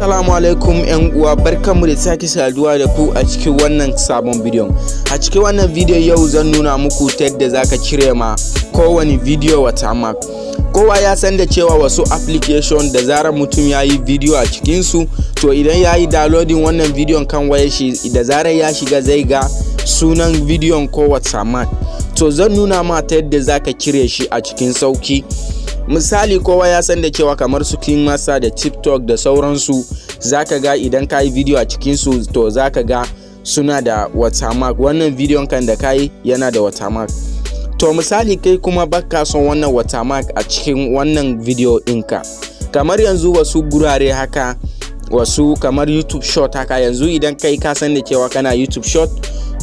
Assalamu alaikum yan uwa, barkanmu da sake saduwa da ku a cikin wannan sabon bidiyon. A cikin wannan bidiyon yau zan nuna muku ta yadda zaka cire ma kowane bidiyo watermark. Kowa ya san da cewa wasu application, da zarar mutum ya yi bidiyo a cikinsu, to idan ya yi downloading wannan bidiyon kan wayar shi, da zarar ya shiga zai ga sunan bidiyon ko watermark. To, zan nuna ma ta yadda zaka cire shi a cikin sauki. Misali, kowa ya san da cewa kamar su KineMaster da TikTok da sauransu, zaka ga idan ka yi video a cikinsu, to zaka ga suna da watermark. Wannan bidiyon kan da ka yi yana da watermark. To, misali kai kuma baka son wannan watermark a cikin wannan video ɗinka, kamar yanzu wasu gurare haka, wasu kamar YouTube Short haka. Yanzu idan kai ka san da cewa kana YouTube Short,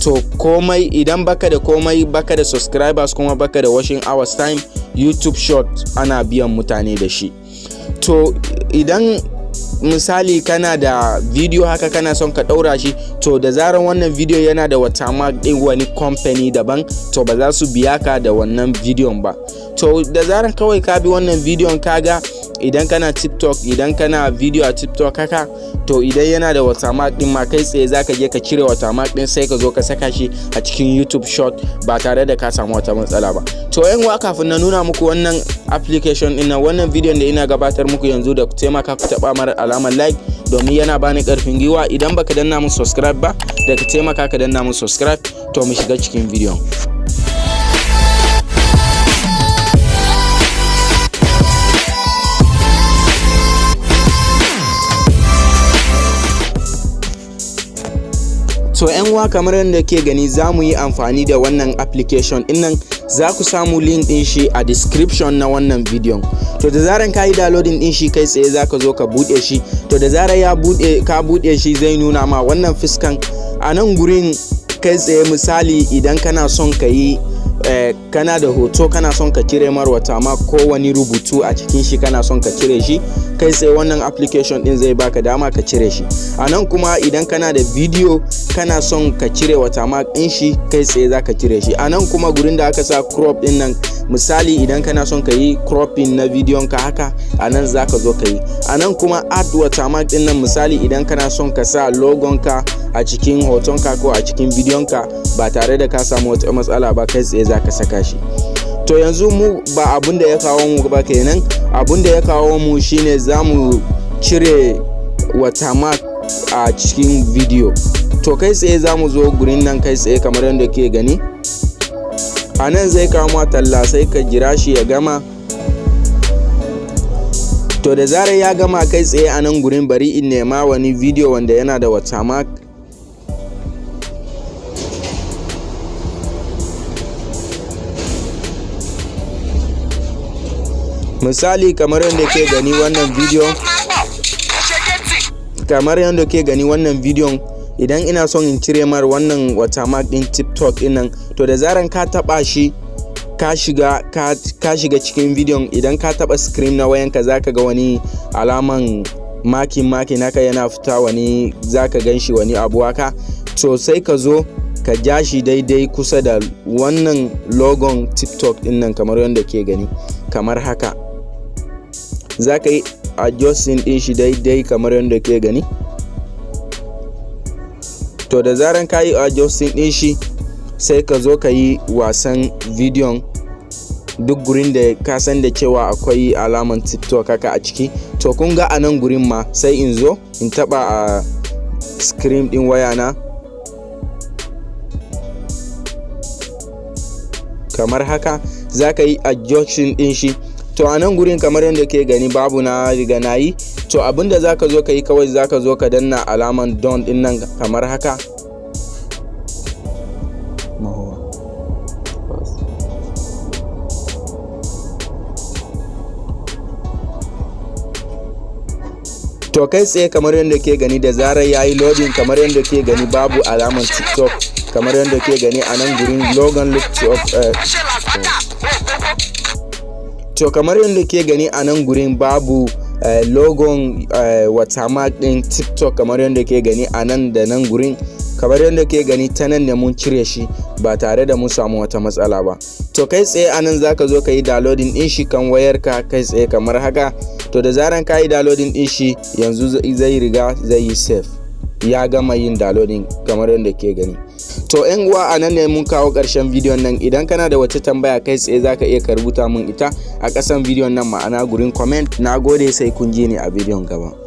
to komai idan baka da komai, baka da subscribers kuma baka da watching hours time, YouTube Short ana biyan mutane da shi. To, idan misali kana da video haka, kana son ka ɗaura shi, to da zarar wannan video yana da watermark ɗin wani company daban, to ba za su biya ka da wannan bidiyon ba. To, da zarar kawai ka bi wannan bidiyon, kaga idan kana TikTok, idan kana video a TikTok haka, to idan yana da watermark din ma, kai tsaye zaka je ka cire watermark din, sai ka zo ka saka shi a cikin YouTube Short ba tare da ka samu wata matsala ba. To yan uwa, kafin na nuna muku wannan application din, wannan bidiyon da ina gabatar muku yanzu, da ku taimaka ku taba mara alamar like domin yana bani karfin gwiwa. Idan baka danna mun subscribe ba, da ka taimaka ka danna mun subscribe. To, mu shiga cikin bidiyon. To yan uwa, kamar yadda ke gani, za mu yi amfani da wannan application din nan. Za ku samu link din shi a description na wannan bidiyon. To, da zaran ka yi downloading din shi, kai tsaye za ka zo ka bude shi. To, da zarar ya bude, ka bude shi, zai nuna ma wannan fuskan a nan gurin. Kai tsaye, misali idan kana son ka yi kana da hoto, kana son ka cire mar watermark ko wani rubutu a cikin shi, kana son ka cire shi, kai tsaye wannan application din zai baka dama ka cire shi. A nan kuma, idan kana da video, kana son ka cire watermark din shi, kai tsaye za ka cire shi. A nan kuma, gurin da aka sa crop din nan, misali idan kana son ka yi cropping na bidiyon ka haka, a nan za ka zo ka yi. A nan kuma, add watermark din nan, misali idan kana son ka sa logon ka a cikin hoton ka ko a cikin bidiyon ka ba tare da ka samu wata matsala ba, kai tsaye za ka saka shi. To, yanzu mu ba abun da ya kawo mu ba kenan. Abun da ya kawo mu shine za mu cire watermark a cikin video. To, kai tsaye za mu zo gurin nan kai tsaye kamar yadda ke gani. A nan zai kawo ma talla, sai ka jira shi ya gama. To, da zarar ya gama, kai tsaye a nan gurin bari in nema wani video wanda yana da watermark. Misali kamar yadda ke gani wannan video, kamar yadda ke gani wannan bidiyon, idan ina son in cire mar wannan watermark din TikTok din nan, to da zaran ka taba shi, ka shiga cikin bidiyon, idan ka taba screen na wayanka, zaka ga wani alaman makin makin haka yana fita, wani zaka gan shi wani abu haka. To, sai ka zo ka ja shi daidai kusa da wannan logon TikTok din nan, kamar yadda ke gani, kamar haka. Za ka yi adjusting din shi daidai kamar yadda ke gani. To, da zaran ka yi adjusting din shi, sai ka zo ka yi wasan bidiyon duk gurin da ka san da cewa akwai alaman TikTok haka a ciki. To, kun ga a nan gurin ma, sai in zo in taba a screen din wayana kamar haka, za ka yi adjusting din shi. To, a nan gurin kamar yadda ke gani, babu, na riga na yi. To, abinda za ka zo ka yi kawai, za ka zo ka danna alaman done din nan kamar haka. To, kai tsaye kamar yadda ke gani, da zarar ya yi loading, kamar yadda ke gani, babu alaman TikTok kamar yadda ke gani a nan gurin logon look. To, kamar yadda ke gani a nan gurin, babu logon watermark din TikTok kamar yadda ke gani a nan da nan gurin. Kamar yadda ke gani, ta nan ne mun cire shi ba tare da mun samu wata matsala ba. To, kai tsaye a nan zaka zo ka yi downloading din shi kan wayarka kai tsaye kamar haka. To, da zaran ka yi downloading din shi, yanzu zai riga zai yi save, ya gama yin downloading kamar yadda ke gani. To yan uwa, a nan ne mun kawo ƙarshen bidiyon nan. Idan kana da wata tambaya, kai tsaye zaka iya ka rubuta mun ita a ƙasan bidiyon nan, ma'ana gurin comment. Na gode, sai kun ji ni a bidiyon gaba.